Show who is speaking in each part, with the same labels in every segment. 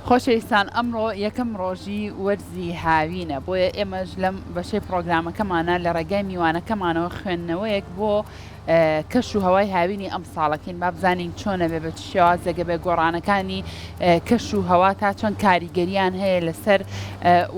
Speaker 1: خۆشەویستان ئەمڕۆ یەکەم ڕۆژی وەرزی هاوینە بۆیە ئێمەش لەم بەشەی پڕۆگرامەکەمانە لە ڕێگای میوانەکەمانەوە خوێندنەوەیەک بۆ کەش و هەوای هاوینی ئەمساڵەکەین با بزانین چۆنە بێ بە چ شێوازێکە بێ گۆڕانەکانی کەش و هەوا تا چەند کاریگەریان هەیە لەسەر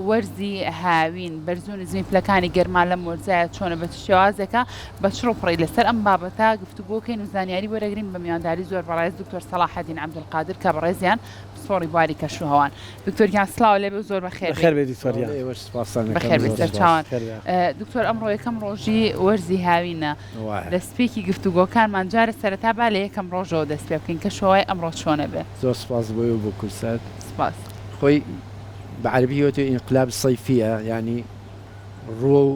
Speaker 1: وەرزی هاوین بەرز و نزمی پلەکانی گەرما لەم وەرزایە چۆنە بە چ شێوازێکە بە چڕ و پڕی لەسەر ئەم بابەتە گفتوگۆکەین و زانیاری وەرەگرین بە میوانداری زۆر بەڕێز دکتۆر سەڵاحەدین عەبدولقادر کە بەڕێزیان پسپۆڕی بواری کەش و هەوان. دکتۆر گیان سڵاو لێ بێ و زۆر بەخێر
Speaker 2: بەخێر بێی دکتۆر گیان.
Speaker 3: ئێوەش سپاستان ئەکەم
Speaker 1: بەخێر بێی
Speaker 3: زۆر سپاس.
Speaker 1: سەرچاوان.
Speaker 2: خێر بێ.
Speaker 1: دکتۆر ئەمڕۆ یەکەم ڕۆژی وەرزی هاوینە
Speaker 3: وایە.
Speaker 1: دەستپێکی گفتوگۆکانمان جارێ سەرەتا با لە یەکەم ڕۆژەوە دەست پێ بکەین کەش و هەوای ئەمڕۆ چۆنە بێ؟
Speaker 3: زۆر سپاس بۆ ئێوە بۆ کورسات.
Speaker 1: سپاس.
Speaker 3: خۆی بە عەرەبی وتوێ انقلاب صیفیە یانی ڕووەو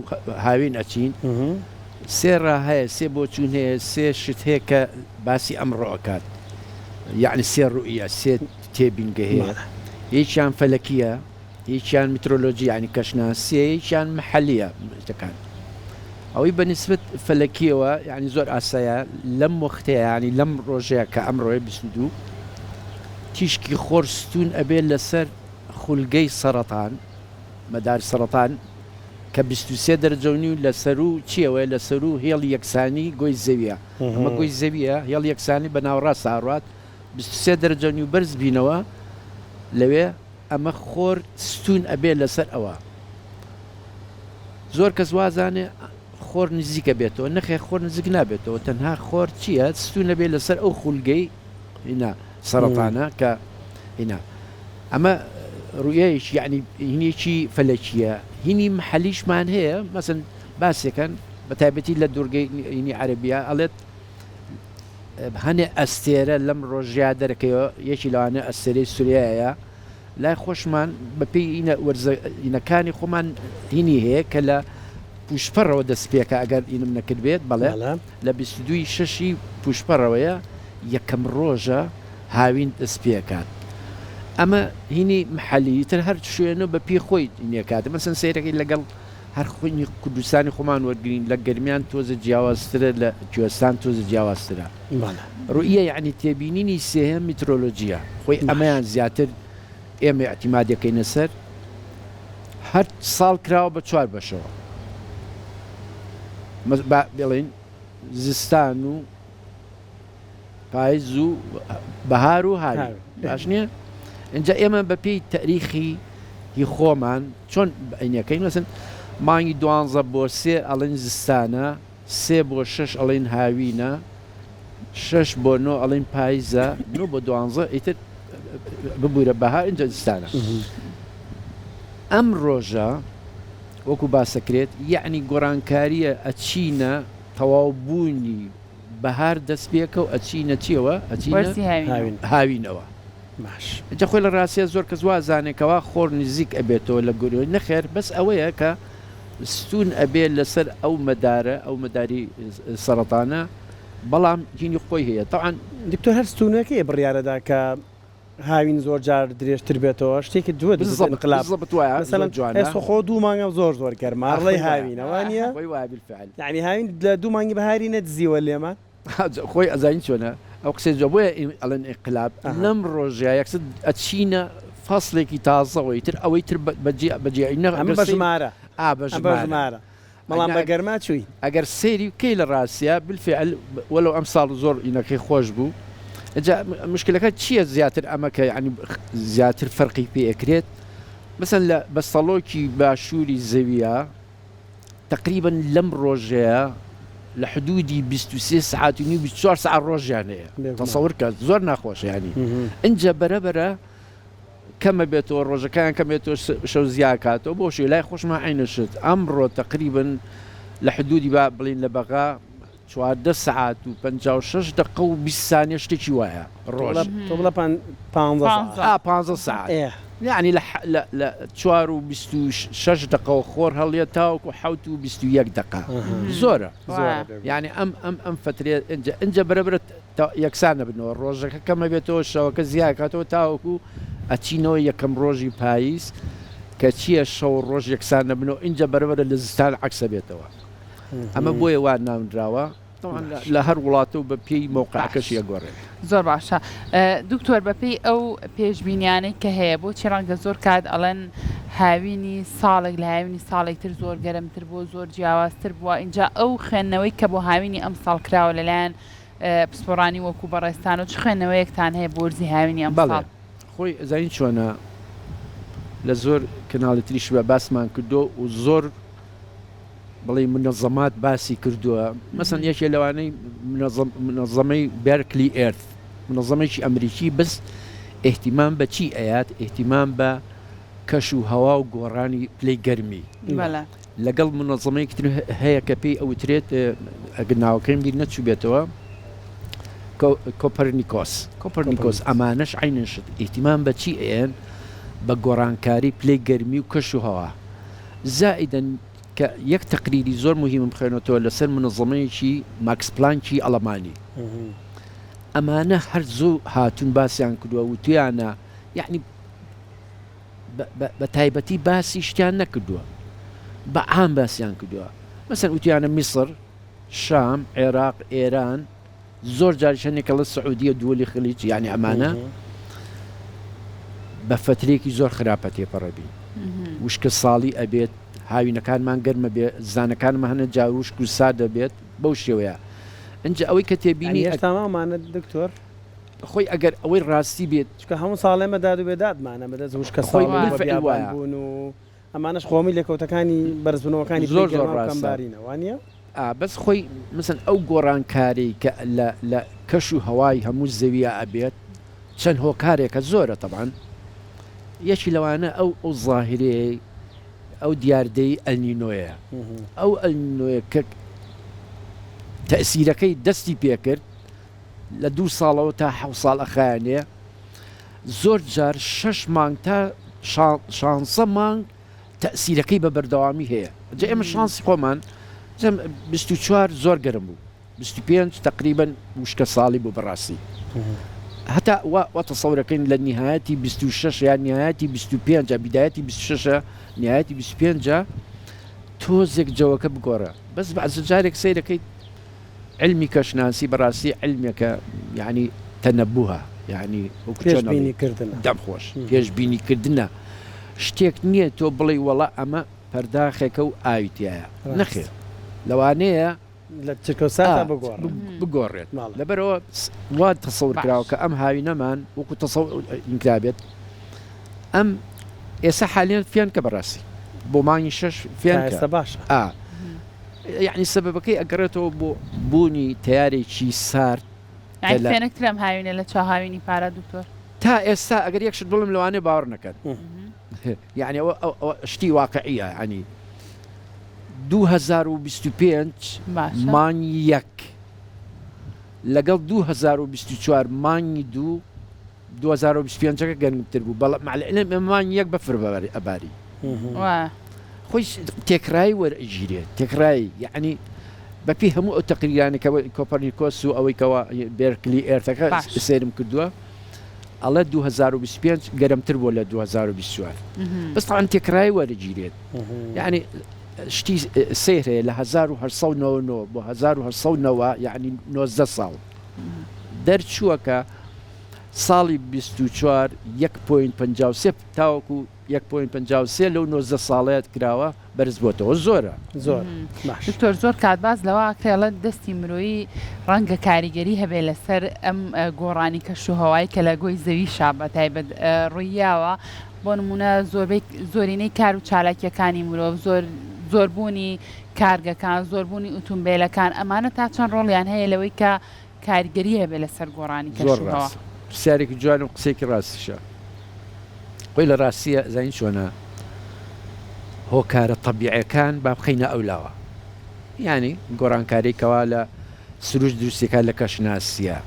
Speaker 3: هاوین ئەچین سێ ڕا هەیە سێ بۆچوون هەیە سێ شت هەیە کە باسی ئەمڕۆ ئەکات یەعنی سێ ڕوئیە سێ تێبینگە هەیە یەکیان فەلەکیە یەکیان میترۆلۆجی یعنی کەشناسیە یەکیان محەلیە شتەکان ئەوەی بە نسبەت فەلەکیەوە یعنی زۆر ئاسایە لەم وەختەیە یعنی لەم ڕۆژەیە کە ئەمڕۆیە 22 تیشکی خۆر ستوون ئەبێ لەسەر خولگەی سەرەتان مەدار سەرەتان کە 23 دەرەجە و نیو لە سەروو چیەوەیە لە سەروو هێڵی یەکسانی گۆی زەویە ئەمە گۆی زەویە هێڵی یەکسانی بە ناوەڕاست ئەڕوات 23 دەرەجە و نیو بەرز بینەوە لەوێ ئەمە خۆر ستوون ئەبێ لەسەر ئەوە زۆر کەس وازانێ خۆر نزیکە بێتەوە نەخێر خۆر نزیک نابێتەوە تەنها خۆر چییە ستوون ئەبێ لەسەر ئەو خولگەی هینا سەرەتانە کە هینا ئەمە ڕوئیەیەکی یەعنی هینێکی فەلەکیە هینی محەلیشمان هەیە مەسن باسێکەن بە تایبەتی لە دوورگەی هینی عەرەبیە ئەڵێت هەنێ ئەستێرە لەم ڕۆژیا دەرەکەیەوە یەکی لەوانە ئەستێرەی سوریایە لای خۆشمان بە پێی ئینە وەرزە ئینەکانی خۆمان هینی هەیە کە لە پوشپەڕەوە دەست پێکا ئەگەر ئینم نەکردبێت بەڵێ لە 22 ی شەشی پوشپەڕەوەیە یەکەم ڕۆژە هاوین دەست پێکات ئەمە هینی محەلی تر هەر شوێنە بە پێی خۆی نێکات مەسەن سەیرەکەی لەگەڵ هەر خوینی کوردستانی خۆمان وەرگین لە گەرمیان تۆزە جیاوازترە لە کوێستان تۆزە جیاوازترە ڕوئیە یەعنی تێبینینی سێهەم میترۆلۆجیە خۆی ئەمەیان زیاتر ئێمە ئیعتیمادەکەینە سەر هەر ساڵ کراوە بە چوار بەشەوە با بڵێین زستان و پایز و بەهار و هاوین باش نییە اینجا ئێمە بە پێی تەریخی هی خۆمان چۆن عینەکەین مەسن مانگی دوانزە بۆ سێ ئەڵێن زستانە سێ بۆ شەش ئەڵێن هاوینە شەش بۆ نۆ ئەڵێن پایزە نۆ بۆ دوانزە ئیتر ببوورە بەهار اینجا زستانە ئەم ڕۆژە وەکو باسەکرێت یەعنی گۆڕانکاریە ئەچینە تەواو بوونی بەهار دەست پێکە و ئەچینە چیەوە ئەچینە
Speaker 1: وەرزی هاوینەوە.
Speaker 2: هاوین.
Speaker 3: هاوینەوە.
Speaker 2: باش.
Speaker 3: جا خۆی لە ڕاستیا زۆر کەس وا ئەزانێ کەوا خۆر نزیک ئەبێتەوە لە گۆری نەخێر بەس ئەوەیە کە ستوون ئەبێ لەسەر ئەو مەدارە ئەو مەداری سەرەتانە بەڵام هینی خۆی هەیە تەبعەن.
Speaker 2: دکتۆر هەر ستوونەکەیە بڕیارەدا کە هاوین زۆر جار درێژتر بێتەوە شتێکت دووە دروست
Speaker 3: بالضبط
Speaker 2: انقلاب
Speaker 3: بالضبط وایە زۆر
Speaker 2: مەسەلەن
Speaker 3: جوانە.
Speaker 2: ئێستا خۆ دوو مانگە زۆر زۆر گەرمە
Speaker 3: ئا
Speaker 2: ڕڵێی
Speaker 3: خۆی وایە
Speaker 2: هاوینە وانیە؟
Speaker 3: خۆی وایە بالفعل.
Speaker 2: یەعنی هاوین لە دوو مانگی بەهاری نەدزیوە لێمان.
Speaker 3: خۆی ئەزانی چۆنە ئەو قسەی جواب بۆیە ئەڵێن ئینقلاب
Speaker 2: ئەها.
Speaker 3: لەم ڕۆژیا یەکسەر ئەچینە فەسڵێکی تازەوە ئیتر ئەوەی تر بەجێ بەجێ
Speaker 2: ئەمە
Speaker 3: ئەگەر
Speaker 2: بە
Speaker 3: سەیری
Speaker 2: ژمارە
Speaker 3: ئا بە
Speaker 2: ئەمە بە
Speaker 3: ژمارە
Speaker 2: ژمارە بەڵام بە گەرما چووین.
Speaker 3: ئەگەر سەیری بکەی لە ڕاستیا بالفعل وەلو ئەمساڵ زۆر ئینەکەی خۆش بوو ئینجا مشکلەکە چییە زیاتر ئەمە کە یعنی زیاتر فەرقی پێ ئەکرێت مەسەن لە بەستەڵۆکی باشووری زەویە تقریبا لەم ڕۆژەیە لە حدودی 23 سعات و نیو 24 سعات ڕۆژیان هەیە تەسەور کە زۆر ناخۆشە ینی ئینجا بەرەبەرە کەمە بێتەوە ڕۆژەکان کەم بێتەوە شەو زیاکاتەوە بۆ شوێ لای خۆشمان عینە شت ئەمڕۆ تقریبن لە حدودی با بڵین لە بەغا 14 سعات و 56 دقە و 20 سانیە شتێکی وایە ڕۆژ
Speaker 2: تۆ بڵێ پانزە سعات
Speaker 3: ئا پانزە سعات یعنی لە لە چوار و 26 دقەوە خۆر هەڵیە تاوەکو حەوت و 21 دقە زۆرە یعنی ئەم ئەم ئەم فترێ ئینجا ئینجا بەرەبرە یەکسان ئەبنەوە ڕۆژەکە کەم ئەبێتەوە شەوەکە زیاد ئەکاتەوە تاوەکو ئەچینەوە یەکەم ڕۆژی پاییز کە چییە شەو و ڕۆژ یەکسان ئەبنەوە ئینجا بەرەبەرە لە زستان عەکس ئەبێتەوە ئەمە بۆیە وا ناونراوە. تەبعەن لە هەر وڵاتە و بە پێی مەوقعەکەشی ئەگۆڕێت.
Speaker 1: زۆر باشە دکتۆر بەپێی ئەو پێشبینیانەی کە هەیە بۆچی ڕەنگە زۆر کات ئەڵێن هاوینی ساڵێک لە هاوینی ساڵێک تر زۆر گەرمتر بووە زۆر جیاوازتر بووە ئینجا ئەو خوێندنەوەی کە بۆ هاوینی ئەمساڵ کراوە لەلایەن پسپۆڕانی وەکو بەڕێزتان و چ خوێندنەوەیەکتان هەیە بۆ وەرزی هاوینی
Speaker 3: بەڵێ
Speaker 1: ئەمساڵ؟
Speaker 3: خۆی ئەزانی چۆنە لە زۆر کەناڵی تریشبا باسمان کردووە و زۆر بڵێی منەزەمات باسی کردووە مەسەن یەکێ لەوانەی منەزەمەی بێرکلی ئێرث منەزەمێکی ئەمریکی بەس ئیهتیمام بە چی ئەیات ئیهتیمام بە کەش و هەوا و گۆڕانی پلەی گەرمی لەگەڵ منەزەمەیەکی تر هەیە کە پێی ئەوترێت ئەگەر ناوەکەیم بیر نەچووبێتەوە کۆپەرنیکۆس کۆپەرنیکۆس ئەمانەش عینەن شت ئیهتیمام بە چی ئەیەن بە گۆڕانکاری پلەی گەرمی و کەش و هەوا زائیدەن کە یەک تەقریری زۆر موهیمم خوێنۆتەوە لەسەر منەزەمەیەکی ماکس پلانکی ئەڵەمانی ئەمانە هەر زوو هاتوون باسیان کردووە وتویانە یەعنی بە تایبەتی باسی شتیان نەکردووە بە عام باسیان کردووە مەسەن وتویانە میسر شام عێراق ئێران زۆر جاریش هەنێک ئەڵێ سعودیە دووەلی خلیج یانی ئەمانە بە فەترەیەکی زۆر خراپە تێپەڕەبین وشکە ساڵی ئەبێت هاوینەکانمان گەرمە بێ زانەکانمان هەنە جار وشک و ساردە بێت بەو شێوەیە ئینجا ئەوەی کە تێبینی
Speaker 2: هێشتا مامانە دکتۆر
Speaker 3: خۆی ئەگەر ئەوەی ڕاستی بێت
Speaker 2: چونکە هەموو ساڵێ ئێمە داد و بێدادمانە بەدەست وشکە
Speaker 3: خۆی
Speaker 2: ساڵی و
Speaker 3: بالفعل
Speaker 2: بیابان
Speaker 3: وایە
Speaker 2: بوون و ئەمانەش خۆمی لێکەوتەکانی بەرزبوونەوەکانی پلەی
Speaker 3: زۆر زۆر
Speaker 2: گەرما و
Speaker 3: ڕاستە.
Speaker 2: کەمبارینە، وانییە؟
Speaker 3: ئا بەس خۆی مەسەن ئەو گۆڕانکاری کە لە لە کەش و هەوای هەموو زەویا ئەبێت چەند هۆکارێکە زۆرە تەبعەن یەکی لەوانە ئەو ئەو زاهیرەی ئەو دیاردەی ئەلنینۆیە ئەو ئەلنینۆیە کە تەئسیرەکەی دەستی پێکرد لە دوو ساڵەوە تا حەوت ساڵ ئەخایەنێ زۆر جار شەش مانگ تا شانزە مانگ تەئسیرەکەی بە بەردەوامی هەیە جا ئێمە شانسی خۆمان 24 زۆر گەرم بوو 25 تقریبا وشکە ساڵی بوو بەڕاستی هەتا وا تەسەورەکەین لە نهایەتی 26 یان نهایەتی 25 بیدایەتی 26 نهایەتی 25 تۆزێک جەوەکە بگۆڕە بەس بەعزە جارێک سەیرەکەیت عیلمی کەشناسی بەڕاستی عیلمێکە یانی تەنەبوهە یانی وەکو چۆن ئەڵێی
Speaker 2: پێشبینی کردنە.
Speaker 3: دەم خۆش پێشبینی کردنە شتێک نییە تۆ بڵێی وەڵا ئەمە پەرداخێکە و ئاوی تیایە
Speaker 2: ڕاست.
Speaker 3: نەخێر لەوانەیە
Speaker 2: لە چرکە و
Speaker 3: ئا
Speaker 2: ساتا بگۆڕێ.
Speaker 3: بگۆڕێت
Speaker 2: بەڵێ.
Speaker 3: لەبەرئەوە وا تەسەور کراوە
Speaker 1: باش.
Speaker 3: کە ئەم هاوینەمان وەکو تەسەور کرابێت ئەم ئێستا حالیەن فێنکە بەڕاستی بۆ مانگی شەش
Speaker 2: تا
Speaker 3: فێنکە
Speaker 2: ئێستا باشە.
Speaker 3: ئا یەعنی سەبەبەکەی ئەگەڕێتەوە بۆ بوونی تەیارێکی سارد کە
Speaker 1: یانی
Speaker 3: لە.
Speaker 1: فێنکترە ئەم هاوینە لە چاو هاوینی پارا دکتۆر؟
Speaker 3: تا ئێستا ئەگەر یەک شت بڵێم لەوانەیە باوەڕ نەکەن یەعنی ئەوە ئەوە شتی واقعیە یەعنی 2025
Speaker 1: باشە.
Speaker 3: مانگی یەک لەگەڵ 2024 مانگی دوو 2025 ەکە گەرمتر بوو بەڵام مع العلم ئێمە مانگی یەک بەفر ئەباری خۆی تێکرایی وەرئەگیرێ تێکرایی یعنی بەپی هەموو ئەو تەقریرانی کە کۆپەرنیکۆس و ئەوەی کەوا بێرکلی ئێرتەکە سەیرم کردووە ئەڵێ 2025 گەرمتر بووە لە 2024 بەس طبعا تێکرایی وەرەگیرێت یعنی شتی سەیر هەیە لە 1999 بۆ 1990 یعنی 19 ساڵ دەرچووە کە ساڵی 24 یەک point 53 تاوەکو یەک point 53 لەو 19 ساڵەیە کراوە بەرز بۆتەوە زۆرە.
Speaker 2: زۆر باش.
Speaker 1: دکتۆر زۆر کات باس لەوە ئەکرێ ئەڵێن دەستی مرۆیی ڕەنگە کاریگەری هەبێ لەسەر ئەم گۆڕانی کەش و هەوای کە لە گۆی زەویشا بە تایبەت ڕوویاوە بۆ نمونە زۆربەی زۆرینەی کار و چالاکیەکانی مرۆڤ زۆر زۆربوونی کارگەکان زۆربوونی ئوتومبێلەکان ئەمانە تا چەند ڕۆڵیان هەیە لەوەی کە کاریگەری هەبێ لەسەر گۆڕانی کەش
Speaker 3: زۆر
Speaker 1: و هەوا؟
Speaker 3: ڕاستە پرسیارێکی جوان و قسەیەکی ڕاستیشە خۆی لە ڕاستیە زانی چۆنە هۆکارە تەبیعەکان با بخەینە ئەولاوە یانی گۆڕانکاری کەوا لە سروشت دروستیەکان لە کەشناسیە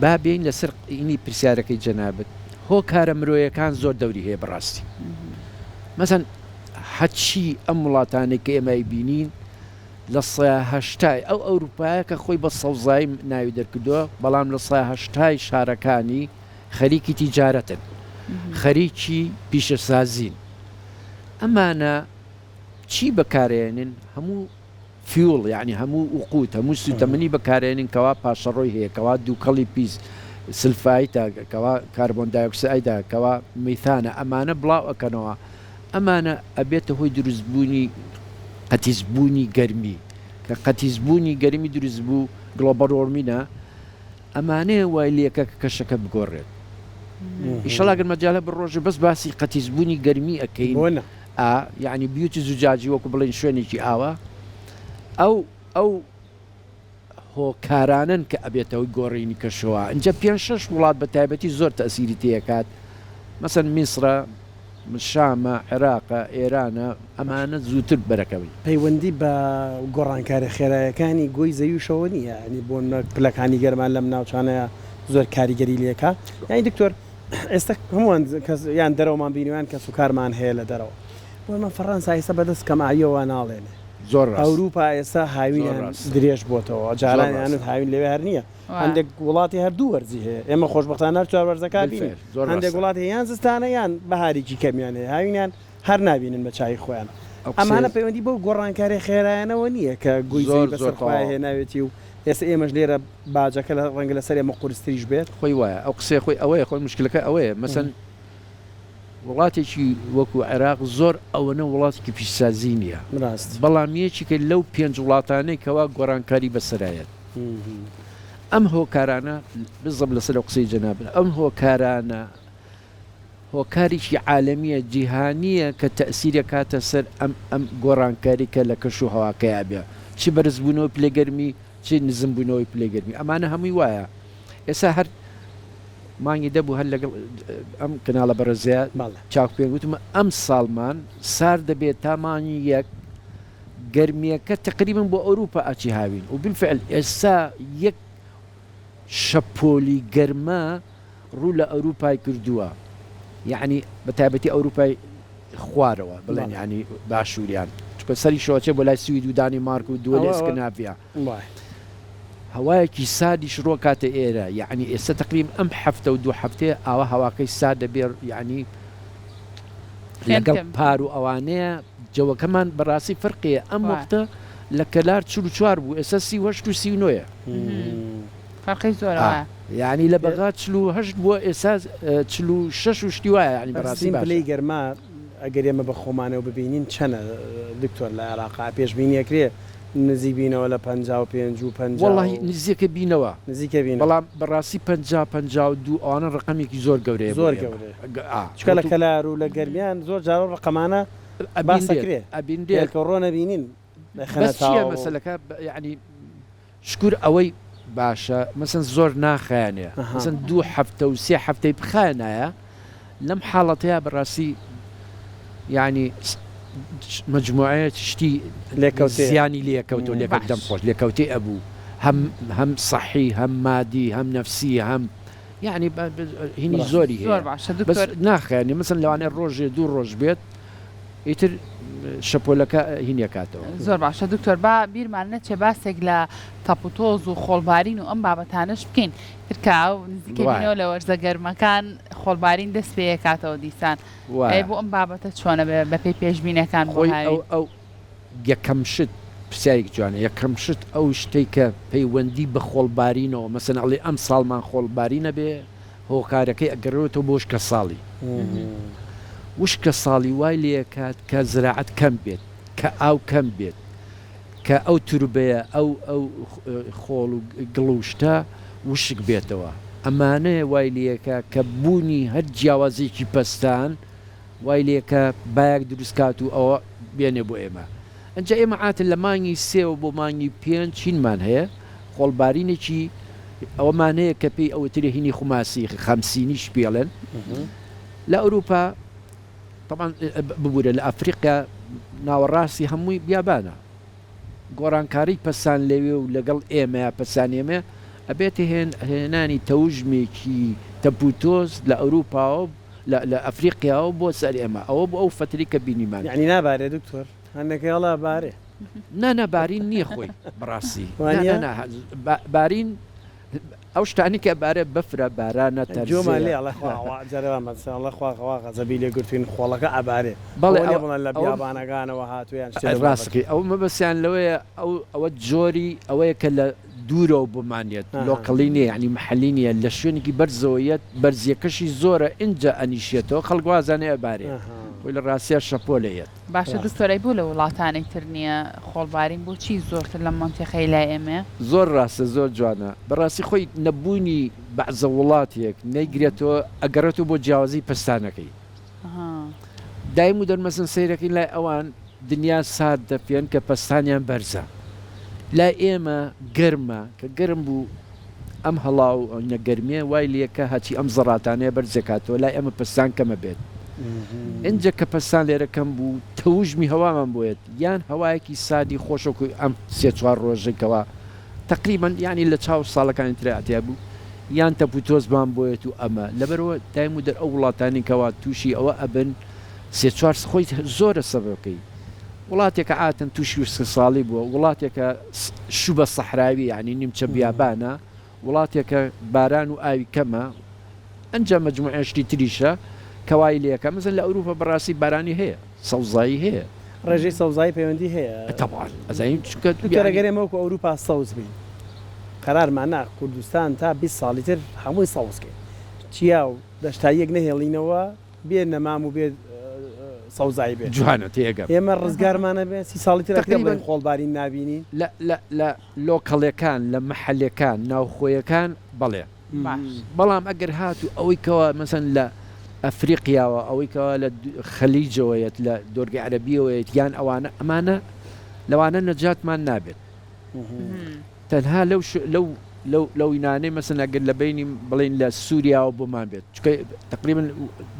Speaker 3: با بێین لەسەر ئینی پرسیارەکەی جەنابت هۆکارە مرۆیەکان زۆر دەوری هەیە بەڕاستی مەسەن هەچی ئەم وڵاتانەی کە ئێمە بینین لە سەیا هەشتای ئەو ئەوروپایە کە خۆی بە سەوزایی ناوی دەرکردووە، بەڵام لە سەیا هەشتای شارەکانی خەریکی تیجارەتن، خەریکی پیشەسازین. ئەمانە چی بەکارئێنن؟ هەموو. Fuel یانی هەموو وقود هەموو سوتەمەنی بەکارێنین کەوا پاشەڕۆی هەیە کەوا دووکەڵی پیس سلفایتە کەوا کاربۆن دایۆکسایدە کەوا میثانە ئەمانە بڵاو ئەکەنەوە ئەمانە ئەبێتە هۆی دروست بوونی قەتیس بوونی گەرمی کە قەتیس بوونی گەرمی دروست بوو global warming ە ئەمانەیە وای لێکە کە کەشەکە بگۆڕێت ئیشەڵا گەر مەجال هەبوو ڕۆژێ بەس باسی قەتیس بوونی گەرمی ئەکەین
Speaker 2: بۆ نا؟
Speaker 3: ئا یەعنی بیوتی زوجاجی وەکو بڵێین شوێنێکی ئاوا ئەو ئەو هۆکارانەن کە ئەبێتە هۆی گۆڕینی کەشوهەوا ئینجا پێنج شەش وڵات بە تایبەتی زۆر تەئسیری تێکات مەسەن میسرە شامە عێراقە ئێرانە ئەمانە زووتر بەرەکەون.
Speaker 2: پەیوەندی بە گۆڕانکاریە خێرایەکانی گۆی زەویشەوە نییە یانی بۆ نمونە پلەکانی گەرما لەم ناوچانەیە زۆر کاریگەری لێکا یانی دکتۆر ئێستا هەمووان کەس یان دەرەوەمان بینیوە یان کەس و کارمان هەیە لە دەرەوە بۆ نمونە فەڕەنسا ئێستا بەدەست کەم ئاویەوە ناڵێنێ
Speaker 3: زۆر ڕاستە.
Speaker 2: ئەوروپا ئێستا
Speaker 3: زۆر
Speaker 2: هاوینیان
Speaker 3: ڕاستە.
Speaker 2: درێژ بۆتەوە
Speaker 3: زۆر
Speaker 2: جاران یان
Speaker 3: ڕاستە.
Speaker 2: هاوین لەوێ هەر نییە
Speaker 1: وا.
Speaker 2: هەندێک وڵاتی هەر دوو وەرزی هەیە ئێمە خۆشبەختانە هەر چوار وەرزەکە بینین
Speaker 3: بالفعل زۆر
Speaker 2: هەندێک
Speaker 3: ڕاستە.
Speaker 2: وڵات هەیە یان زستانە یان بەهارێکی کەمیان هەیە هاوینیان هەر نابینن بە چاوی خۆیان.
Speaker 3: ئەو
Speaker 2: ئەمانە
Speaker 3: قسەیە
Speaker 2: پەیوەندی بەو گۆڕانکاریە خێرایانەوە نییە کە گۆی
Speaker 3: زۆر
Speaker 2: زەوی
Speaker 3: زۆر
Speaker 2: بەسەر خۆیا
Speaker 3: تەواو.
Speaker 2: هێناوێتی و ئێستا ئێمەش لێرە باجەکە لە ڕەنگە لەسەر ئێمە قورستریش بێت؟
Speaker 3: خۆی وایە ئەو قسەیە خۆی ئەوەیە خۆی موشکلەکە ئەوەیە مەسەن وڵاتێکی وەکو عێراق زۆر ئەوەنە وڵاتێکی پیشسازی نییە
Speaker 2: ڕاست.
Speaker 3: بەڵام یەکێکە لەو پێنج وڵاتانەی کەوا گۆڕانکاری بەسەرایەت ئەم هۆکارانە بزەب لەسەر ئەو قسەی جەنابت ئەم هۆکارانە هۆکارێکی عالەمیە جیهانیە کە تەئسیر ئەکاتە سەر ئەم ئەم گۆڕانکاری کە لە کەش و هەواکەیا بێ چ بەرزبوونەوەی پلەی گەرمی چ نزم بوونەوەی پلەی گەرمی ئەمانە هەمووی وایە ئێستا هەر مانگی دەبوو هەر لەگەڵ ئەم کەناڵە بەڕێزەیە
Speaker 2: بەڵێ.
Speaker 3: چاک پێ وتم ئەم ساڵمان سارد دەبێت تا مانگی یەک گەرمیەکە تقریبا بۆ ئەوروپا ئەچی هاوین و بالفعل ئێستا یەک شەپۆلی گەرما ڕوو لە ئەوروپای کردووە یەعنی بە تایبەتی ئەوروپای خوارەوە بڵێن یەعنی باشووریان چونکە سەری شەوەچێ بۆ لای سوید و دانیمارک و دووەلی ئەسکناڤیا هەوایەکی ساردیش ڕۆ کاتە ئێرە یەعنی ئێستا تقریبا ئەم هەفتە و دوو هەفتەیە ئاوا هەواکەی سارد دەبێ یەعنی لەگەڵ پار و ئەوانەیە جەوەکەمان بەڕاستی فەرقیە ئەم وەختە لە کەلار 44 بوو ئێستا 38 و 39 یە.
Speaker 1: فەرقی زۆرە وایە.
Speaker 3: یانی لە بەغا 48 بووە ئێستا 46 و شتی وایە یانی بەڕاستی
Speaker 2: باشترین
Speaker 3: باشە.
Speaker 2: پلەی گەرما ئەگەر ئێمە بە خۆمانەوە ببینین چەنە دکتۆر لە عێراقا پێشبینی ئەکرێ نزیک بینەوە لە 55 و 50
Speaker 3: وەڵاهی
Speaker 2: و
Speaker 3: نزیکە بینەوە
Speaker 2: نزیکە بینەوە.
Speaker 3: بەڵام بەڕاستی 50 52 ئەوانە ڕەقەمێکی زۆر گەورەیە بۆ
Speaker 2: زۆر
Speaker 3: ئێمە
Speaker 2: گەورەیە
Speaker 3: ئا
Speaker 2: چونکە لە
Speaker 3: وەتو
Speaker 2: کەلار و لە گەرمیان زۆر جار ئەو ڕەقەمانە باس
Speaker 3: ئەبینرێت
Speaker 2: ئەکرێ
Speaker 3: ئەبینرێت
Speaker 2: هێلکە ڕۆن ئەبینین ئەخەنە
Speaker 3: بەس چییە
Speaker 2: تاوەوە و.
Speaker 3: مەسەلەکە یانی شکور ئەوەی باشە مەسەن زۆر ناخایەنێ مەسەن دوو هەفتە و سێ هەفتەی بخایەنایە لەم حاڵەتەیا بەڕاستی یانی مجموعەیە شتی
Speaker 2: لێکەوتەیە
Speaker 3: زیانی لێکەوتەوە لێکەوت دەم
Speaker 1: باش.
Speaker 3: خۆش لێکەوتەی ئەبوو هەم هەم سەحی هەم مادی هەم نەفسی هەم یانی هینی
Speaker 2: بەڕاستی.
Speaker 3: زۆری
Speaker 1: زۆر
Speaker 3: هەیە
Speaker 1: باشە
Speaker 3: بەس
Speaker 1: دکتۆر.
Speaker 3: ناخایەنێ مەسەن لەوانەیە ڕۆژێ دوو ڕۆژ بێت ئیتر شەپۆلەکە هین ئەکاتەوە.
Speaker 1: زۆر باشە دکتۆر با بیرمان نەچێ باسێک لە تەپ و تۆز و خۆڵبارین و ئەم بابەتانەش بکەین تر کە ئەو نزیکە
Speaker 3: وایە.
Speaker 1: بینەوە لە وەرزە گەرمەکان خۆڵبارین دەست پێ ئەکاتەوە دیسان ئەی
Speaker 3: وایە.
Speaker 1: بۆ ئەم بابەتە چۆنە بە بەپێی پێشبینەکان بۆ
Speaker 3: خۆی ئەو
Speaker 1: هاوین؟
Speaker 3: ئەو یەکەم شت پرسیارێکی جوانە یەکەم شت ئەو شتەی کە پەیوەندی بە خۆڵبارینەوە مەسەن ئەڵێ ئەمساڵمان خۆڵبارین ئەبێ هۆکارەکەی ئەگەڕێتەوە بۆ وشکەساڵی. وشکەساڵی وای لێکات کە زراعەت کەم بێت، کە ئاو کەم بێت، کە ئەو توربەیە، ئەو ئەو خۆڵ و گڵ و شتە وشک بێتەوە. ئەمانەیە وای لێکا کە بوونی هەر جیاوازیەکی پەستان وای لێکا بایەک دروست کات و ئەوە بێنێ بۆ ئێمە. ئنجا ئێمە عاتن لە مانگی سێوە بۆ مانگی پێنج هینمان هەیە، خۆڵبارینێکی ئەوەمان هەیە کە پێی ئەوترێ هینی خوماسی، خەمسینیش پێی ئەڵێن. لە ئەوروپا تەبعەن ببورە لە ئەفریقیا ناوەڕاستی هەمووی بیابانە. گۆڕانکاری پەسان لەوێ و لەگەڵ ئێمەیا پەسانی ئێمە ئەبێتە هێنانی تەوژمێکی تەپوتۆز لە ئەوروپاوە لە ئەفریقیاوە بۆ سەر ئێمە. ئەوە بوو ئەو فەترەی کە بینیمان.
Speaker 2: یەعنی نابارێ دکتۆر؟ هەندێک ئەڵێ بارێ.
Speaker 3: نا نا بارین نییە خۆی بەڕاستی
Speaker 2: وانیە؟
Speaker 3: نا نا بارین. ئەو شتانەی کە ئەبارێ بەفرە بارانە
Speaker 2: جۆمان
Speaker 3: تەرزەیە.
Speaker 2: لێ ئەڵێ خوا وا جارێ وا مەسەن ئەڵێ خوا وا غەزەبی لێ گرتوین خۆڵەکە ئەبارێ
Speaker 3: بەڵێ
Speaker 2: ئەوە نیە
Speaker 3: ئەوە
Speaker 2: بڵێن لە
Speaker 3: ئەوە
Speaker 2: بیابانەکانەوە هاتووە یان شتێ لەو
Speaker 3: ڕاست
Speaker 2: بابەتە.
Speaker 3: دەکەی ئەوە مەبەستیان لەوەیە ئەو ئەوە جۆری ئەوەیە کە لە دوورەوە بۆمان یەت
Speaker 2: ئەها.
Speaker 3: لۆکەڵی نیە یانی مەحەلی نیە لە شوێنێکی بەرزەوە یەت بەرزیەکەشی زۆرە ئینجا ئەنیشێتەوە خەڵک وازانێ ئەبارێ
Speaker 2: ئەها.
Speaker 3: خۆی لە ڕاستیا شەپۆلە یەت.
Speaker 1: باشە
Speaker 2: ڕاستە.
Speaker 1: دکتۆر ئەی بۆ لە وڵاتانی تر نیە خۆڵبارین بۆچی زۆرتر لەم مەنتیقەی لای ئێمەیە؟
Speaker 3: زۆر ڕاستە زۆر جوانە بەڕاستی خۆی نەبوونی بەعزە وڵاتێک نەیگرێتەوە ئەگەڕێتەوە بۆ جیاوازی پەستانەکەی دایم و دەرمەسن سەیرەکەین لای ئەوان دنیا سارد دەفێن کە پەستانیان بەرزە لای ئێمە گەرمە کە گەرم بوو ئەم هەڵا و ئەونە گەرمیە وای لێکە هەچی ئەم زەڕاتانەیە بەرزەکاتەوە لای ئێمە پەستان کەمە بێت ئینجا کە پەستان لێرە کەم بوو تەوژمی هەوامان بۆیەت یان هەوایەکی ساردی خۆش وەکو ئەم سێ چوار ڕۆژەی کەوا تەقریبەن یانی لە چاو ساڵەکانی ترا تیا بوو یان تەپ و تۆزمان بۆیەت و ئەمە لەبەرئەوە دایم و دەر ئەو وڵاتانەی کەوا تووشی ئەوە ئەبن سێ چوار خۆی زۆرە سەبەبەکەی وڵاتێکە عاتەن تووشی وشکەساڵی بووە وڵاتێکە شوبە سەحراوی یانی نیمچە بیابانە وڵاتێکە باران و ئاوی کەمە ئەنجا مەجموعە شتی تریشە کە وای لێکا مەسەن لە ئەوروپا بەڕاستی بارانی هەیە سەوزایی هەیە.
Speaker 2: ڕێژەی سەوزایی پەیوەندی هەیە؟
Speaker 3: تەبعەن ئەزانین چونکە
Speaker 2: دکتۆر
Speaker 3: یانی.
Speaker 2: ئەگەر ئێمە وەکو ئەوروپا سەوز بین قەرارمان نا کوردستان تا 20 ساڵی تر هەمووی سەوز کەین چیا و دەشتاییەک نەهێڵینەوە بێ نەمام و بێ سەوزایی بێ
Speaker 3: جوانە تێگەم.
Speaker 2: ئێمە ڕزگارمان ئەبێ سی ساڵی تر ئەکرێ
Speaker 3: تەقریبەن
Speaker 2: بڵێین خۆڵبارین نابینین؟
Speaker 3: لە لە لە لۆکەڵەکان لە مەحەلەکان ناوخۆیەکان بەڵێ.
Speaker 1: باش.
Speaker 3: بەڵام ئەگەر هاتوو ئەوەی کەوا مەسەن لە ئەفریقیاوە ئەوەی کەوا لە خەلیجەوە یەت لە دۆرگەی عەرەبیەوە یەت یان ئەوانە ئەمانە لەوانە نەجاتمان نابێت تەنها لەو لەو لەو لەو ینانەی مەسەن ئەگەر لە بینی بڵین لە سووریاوە بۆمان بێت چونکە تقریبا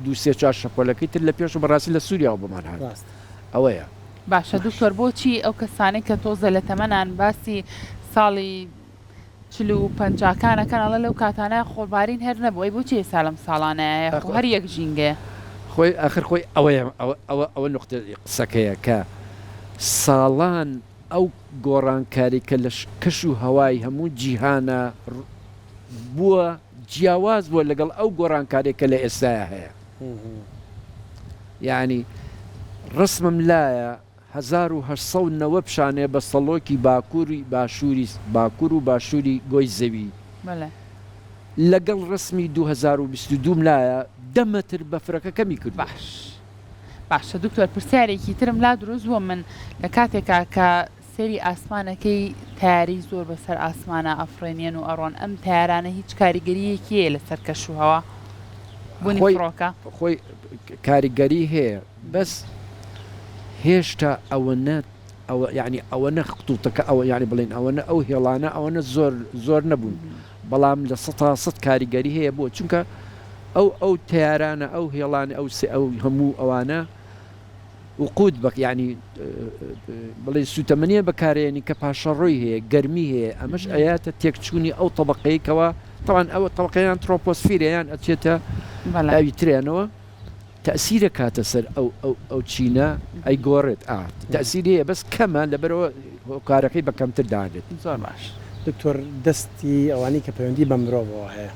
Speaker 3: دوو سێ چوار شەپۆلەکەی تر لە پێش و بەڕاستی لە سووریاوە بۆمان هات
Speaker 2: ڕاست
Speaker 3: ئەوەیە.
Speaker 1: باشە دکتۆر بۆچی ئەو کەسانەی کە تۆزە لە تەمەنان باسی ساڵی 40 و پەنجاکان ئەکەن ئەڵێ لەو کاتانە خۆڵبارین هەر نەبوو ئەی بۆچی ئێستا لەم ساڵانەیە هەیە خۆ هەر یەک ژینگەیە.
Speaker 3: خۆی ئاخر خۆی ئەوەیە ئەوە ئەوە ئەوە نوقتە قسەکەیە کە ساڵان ئەو گۆڕانکاری کە لە کەش و هەوای هەموو جیهانا بووە جیاواز بووە لەگەڵ ئەو گۆڕانکاریە کە لە ئێستایا هەیە یانی ڕسمم لایە 1890 پیشانەیە بە سەڵۆکی باکووری باشووری باکوور و باشووری گۆی زەوی
Speaker 1: بەڵێ.
Speaker 3: لەگەڵ ڕسمی 2022 م لایە دە مەتر بەفرەکە کەمی کردووە.
Speaker 1: باش باشە دکتۆر پرسیارێکی ترم لا دروست بووە من لە کاتێکا کە سەیری ئاسمانەکەی تەیارەی زۆر بەسەر ئاسمانا ئەفڕێنیەن و ئەڕۆن ئەم تەیارانە هیچ کاریگەریەکی هەیە لەسەر کەش و هەوا بونی
Speaker 3: خۆی
Speaker 1: فڕۆکە؟
Speaker 3: خۆی کاریگەری هەیە بەس هێشتا ئەوەنە ئەوە یانی ئەوەنە خطوطەکە ئەوە یانی بڵێن ئەوەنە ئەو هێڵانە ئەوەنە زۆر زۆر نەبوون بەڵام 100% کاریگەری هەیە بۆ چونکە ئەو ئەو تەیارانە ئەو هێڵانە ئەو سێ ئەو هەموو ئەوانە وقود بە یانی بڵێ سوتەمەنیە بەکارێنی کە پاشەڕۆی هەیە گەرمی هەیە ئەمەش ئەیاتە تێکچوونی ئەو تەبقەی کەوا تەوان ئەوە تەبقەیان ترۆپۆسفیرە یان ئەچێتە ئەوی ترێنەوە تەئسیرە کاتە سەر ئەو ئەو ئەو چینە ئەیگۆڕێت ئا تەئسیری هەیە بەس کەمە لەبەرئەوە هۆکارەکەی بە کەمتر دانرێت.
Speaker 1: زۆر باش.
Speaker 2: دکتۆر دەستی ئەوانەی کە پەیوەندی بە مرۆڤەوە هەیە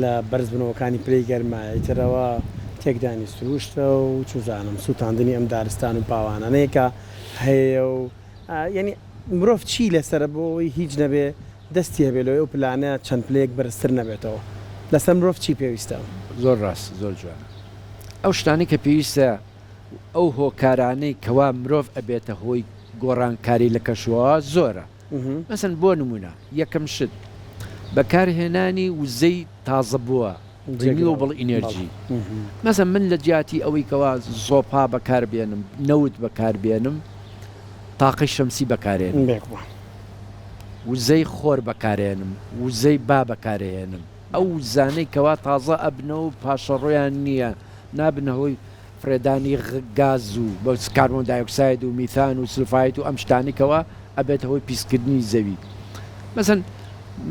Speaker 2: لە بەرزبوونەوەکانی پلەی گەرما ئیتر ئەوە تێکدانی سروشتە و چوزانم سوتاندنی ئەم دارستان و پاوانانەیە کە هەیە و یانی مرۆڤ چی لەسەرە بۆ ئەوەی هیچ نەبێ دەستی هەبێ لەوەی ئەو پلانە چەند پلەیەک بەرزتر نەبێتەوە لەسەر مرۆڤ چی پێویستە؟
Speaker 3: زۆر ڕاستە زۆر جوانە ئەو شتانەی کە پێویستە و ئەو هۆکارانەی کەوا مرۆڤ ئەبێتە هۆی گۆڕانکاری لە کەشوهەوا زۆرە مەسەن بۆ نمونە یەکەم شت بەکار هێنانی وزەی تازەبووە Renewable Energy مەسەن من لە جیاتی ئەوەی کەوا زۆپا بەکار بێنم نەوت بەکار بێنم تاقەی شەمسی بەکارێنم وزەی خۆر بەکارێنم وزەی با بەکارێنم ئەو وزانەی کەوا تازە ئەبنەوە و پاشەڕۆیان نییە نابنە هۆی فڕێدانی گاز و کاربۆن دایۆکساید و میثان و سلفایت و ئەم شتانەی کەوا ئەبێتە هۆی پیسکردنی زەوی مەسەن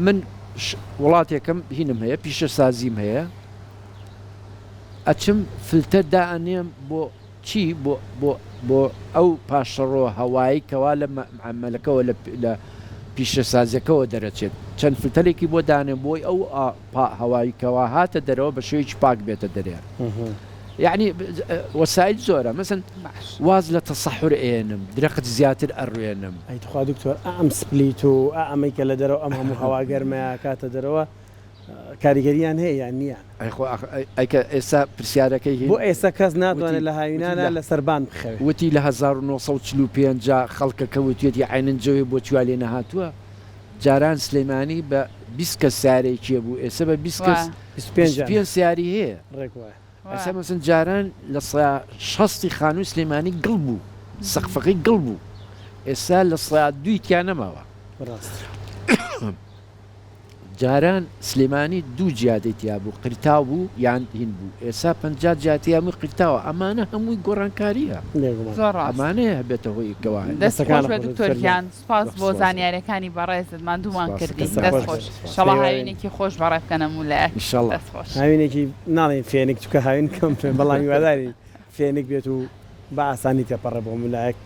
Speaker 3: من وڵاتێکم هینم هەیە پیشەسازیم هەیە ئەچم فلتەر دائەنێم بۆ چی بۆ بۆ بۆ ئەو پاشەڕۆ هەوایی کەوا لە مەعمەلەکەوە لە پیشەسازیەکەوە دەرەچێت. چەند فلتەرێکی بۆ دانێن بۆی ئەو هەوای کەوا هاتە دەرەوە بە شێوەیەکی پاک بێتە دەرێ. یەعنی وەسایل زۆرە مەسەن واز لە تەسەحور ئێنم درەخت زیاتر ئەڕوێنم.
Speaker 2: ئەی تخوا دکتۆر ئا ئەم split و ئا ئەمەی کە لە دەرەوە ئەم هەموو هەوا گەرمەیە ئەکاتە دەرەوە کاریگەریان هەیە یان نییە؟
Speaker 3: ئەی خۆ ئاخ ئەی کە ئێستا پرسیارەکەی هین
Speaker 2: بۆ ئێستا کەس ناتوانێت
Speaker 3: وتی
Speaker 2: لە
Speaker 3: وتی
Speaker 2: هاوینانا
Speaker 3: لە
Speaker 2: لە سەربان بخەوێ؟
Speaker 3: وتی لە 1945 خەڵکەکە وتویەتی عەینەن جەوێ بۆ چیا لێ نەهاتووە جاران سلێمانی بە 20 کەس سارێکی هەبوو ئێستا بە 20 کەس
Speaker 2: 25
Speaker 3: 25 سیاری هەیە.
Speaker 2: ڕێک وایە.
Speaker 3: ئێستا مەسەن جاران لە سەیا شەستی خانووی سلێمانی گڵ بوو سەقفەکەی گڵ بوو ئێستا لە سەیا دووی تیا نەماوە.
Speaker 2: ڕاستە.
Speaker 3: جاران سلێمانی دوو جادەی تیا بوو قیرتاو بوو یان هین بوو ئێستا 50 جادەی هەمووی قیرتاوە ئەمانە هەمووی گۆڕانکاریە.
Speaker 2: بێگومان.
Speaker 1: زۆر ڕاستە.
Speaker 3: ئەمانەیە هەبێتە هۆی کەوا
Speaker 1: دەست خۆش
Speaker 2: دەستەکانت
Speaker 1: بێ
Speaker 2: خۆش
Speaker 1: دکتۆر
Speaker 2: دکتۆر گیان.
Speaker 1: گیان سوپاس بۆ
Speaker 3: سوپاس.
Speaker 1: زانیاریەکانی بەڕێزت ماندوومان
Speaker 3: سوپاس.
Speaker 1: کردی
Speaker 3: دەستان
Speaker 1: دەست
Speaker 3: خۆش
Speaker 1: خۆش
Speaker 3: بێت. سوپاس.
Speaker 1: ئیشەڵا
Speaker 2: هیوایین.
Speaker 1: هاوینێکی خۆش بەڕێ بکەن هەموو لایەک
Speaker 3: ئیشەڵا.
Speaker 1: دەست خۆش.
Speaker 2: هاوینێکی ناڵێین فێنک چونکە هاوین کەم بەڵام هیوادارین فێنک بێت و بە ئاسانی تێپەڕێ بۆ هەموو لایەک.